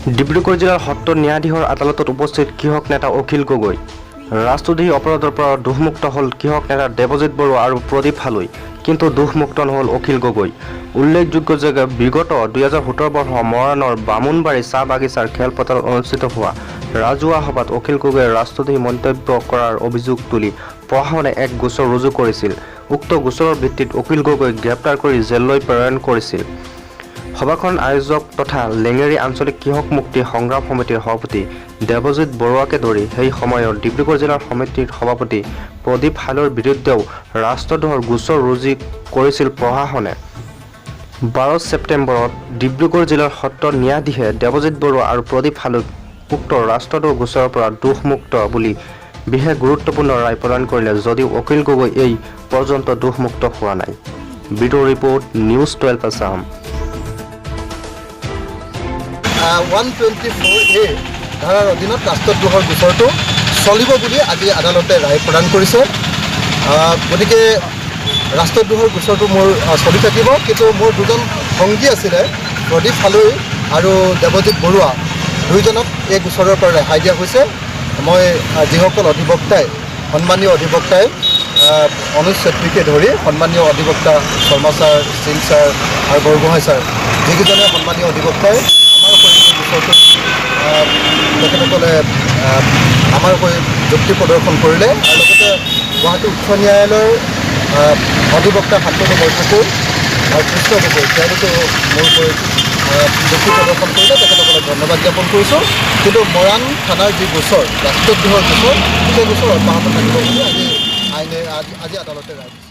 ডিব্ৰুগড় জিলাৰ সত্ৰ ন্যায়াধীশৰ আদালতত উপস্থিত কৃষক নেতা অখিল গগৈ। ৰাষ্ট্ৰদ্ৰোহী অপৰাধৰ পৰা দোষমুক্ত হ'ল কৃষক নেতা দেৱজিৎ বৰুৱা আৰু প্ৰদীপ হালৈ, কিন্তু দোষমুক্ত নহ'ল অখিল গগৈ। উল্লেখযোগ্য যে বিগত 2017 বৰ্ষৰ মৰাণৰ বামুণবাৰী চাহ বাগিচাৰ খেলপথাৰত অনুষ্ঠিত হোৱা ৰাজহুৱা সভাত অখিল গগৈয়ে ৰাষ্ট্ৰদ্ৰোহী মন্তব্য কৰাৰ অভিযোগ তুলি প্ৰশাসনে এক গোচৰ ৰুজু কৰিছিল। উক্ত গোচৰৰ ভিত্তিত অখিল গগৈক গ্ৰেপ্তাৰ কৰি জেললৈ প্ৰেৰণ কৰিছিল। সভাখন আয়োজক তথা লেঙেৰী আঞ্চলিক কৃষক মুক্তি সংগ্ৰাম সমিতিৰ সভাপতি দেৱজিৎ বৰুৱাকে ধৰি সেই সময়ৰ ডিব্ৰুগড় জিলাৰ সমিতিৰ সভাপতি প্ৰদীপ হালৈৰ বিৰুদ্ধেও ৰাষ্ট্ৰদ্ৰোহৰ গোচৰ ৰুজু কৰিছিল প্ৰশাসনে। 12 ছেপ্টেম্বৰত ডিব্ৰুগড় জিলাৰ সত্ৰ ন্যায়াধীশে দেৱজিৎ বৰুৱা আৰু প্ৰদীপ হালৈক উক্ত ৰাষ্ট্ৰদ্ৰোহ গোচৰৰ পৰা দোষমুক্ত বুলি বিশেষ গুৰুত্বপূৰ্ণ ৰায় প্ৰদান কৰিলে যদিও অখিল গগৈ এই পৰ্যন্ত দোষমুক্ত হোৱা নাই। Bureau report, news 12 Assam. 124A ধাৰাৰ অধীনত ৰাষ্ট্ৰদ্ৰোহৰ গোচৰটো চলিব বুলি আজি আদালতে ৰায় প্ৰদান কৰিছে। গতিকে ৰাষ্ট্ৰদ্ৰোহৰ গোচৰটো মোৰ চলি থাকিব। কিন্তু মোৰ দুজন সংগী আছিলে, প্ৰদীপ হালৈ আৰু দেৱজিৎ বৰুৱা, দুয়োজনক এই গোচৰৰ পৰা ৰেহাই দিয়া হৈছে। মই যিসকল অধিবক্তাই, সন্মানীয় অধিবক্তাই, অনুজ চেত্ৰীকে ধৰি সন্মানীয় অধিবক্তা শৰ্মা ছাৰ, সিং ছাৰ আৰু বৰগোহাঁই ছাৰ, যিকেইজনে সন্মানীয় অধিবক্তাই আমাৰ হৈ এই গোচৰটোত তেখেতসকলে আমাৰ হৈ যুক্তি প্ৰদৰ্শন কৰিলে আৰু লগতে গুৱাহাটী উচ্চ ন্যায়ালয়ৰ অধিবক্তা শান্তনু বৰঠাকুৰ আৰু কৃষ্ণ গগৈ, তেওঁলোকেও মোৰ হৈ যুক্তি প্ৰদৰ্শন কৰিলে। তেখেতসকলক ধন্যবাদ জ্ঞাপন কৰিছোঁ। কিন্তু মৰাণ থানাৰ যি গোচৰ, ৰাষ্ট্ৰদ্ৰোহৰ গোচৰ, সেই গোচৰ অব্যাহত থাকিব বুলি আজি আইনে আজি আজি আদালতে ৰায় দিছে।